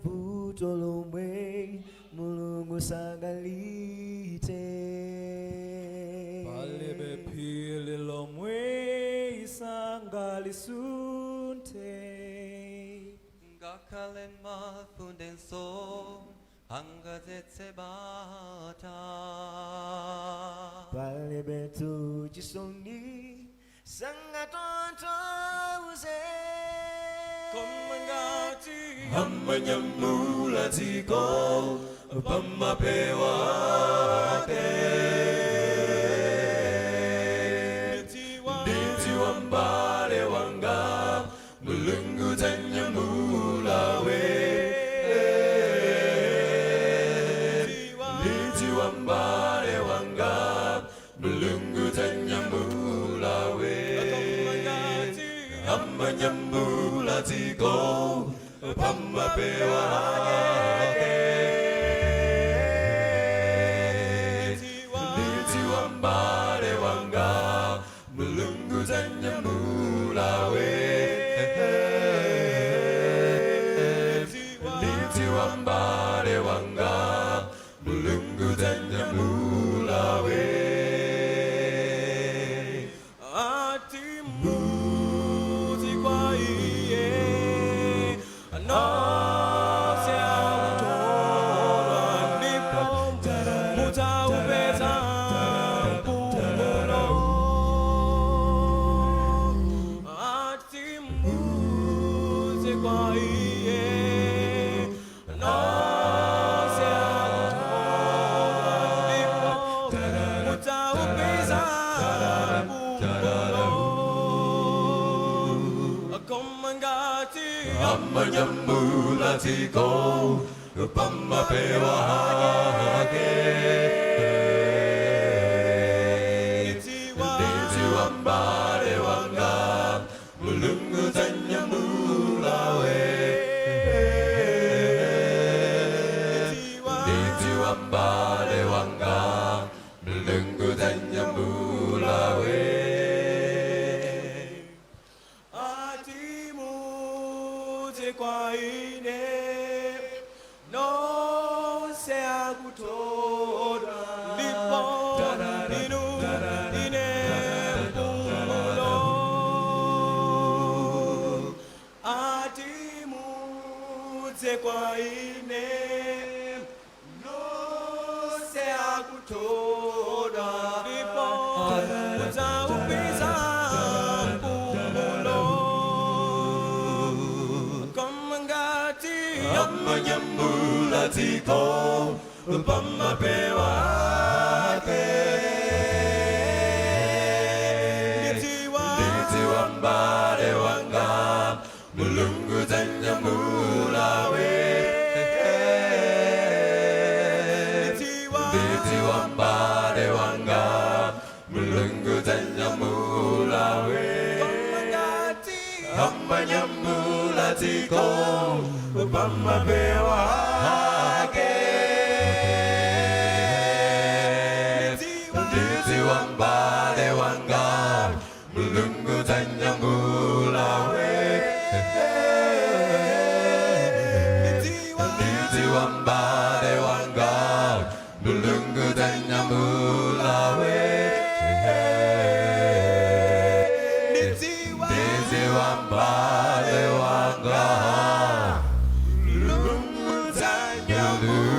Vuto lomwe Mulungu sangalithe. Palibe phiri lomwe sangalisunthe. Ngakhale mafundenso angadzetse bata. Palibe chisoni sangatonthoze. Koma ngati Amanyamula dziko pamapewa ake. Ndidziwa mbale wanga, Mulungu dzanyamula we. Ndidziwa mbale wanga, Mulungu dzanyamula we. Amanyamula dziko pamapewa ake. Ndidziwa mbale wanga, Mulungu dzanyamula we. Ndidziwa mbale wanga, Mulungu dzanyamula we. Ati mudze kwa iye nonse akuthodwa, ndipo mudzaupeza mpumulo. Ati mudze kwa iye nonse akuthodwa, ndipo mudzaupeza mpumulo. Koma ngati Amanyamula dziko pamapewa ake. Ndidziwa mbale wanga, Mulungu dzanyamula we. Ndidziwa mbale wanga, Mulungu dzanyamula we. Ati mudze kwa ine nonse akuthodwa, ndipo inu ine mpumulo. Ati mudze kwa ine nonse akuthodwa, ndipo mudzaupeza mpumulo. Koma ngati Amanyamula dziko pamapewa ake. Ndidziwa. Ndidziwa mbale wanga, Mulungu dzanyamula we. Ndidziwa. Ndidziwa mbale wanga, Mulungu dzanyamula we. Koma ngati Amanyamula dziko pamapewa ake. Ndidziwa mbale wanga, Mulungu dzanyamula we. Ndidziwa. Ndidziwa mbale wanga, Mulungu dzanyamula we. Ndidziwa. Ndidziwa mbale wanga, Mulungu dzanyamula.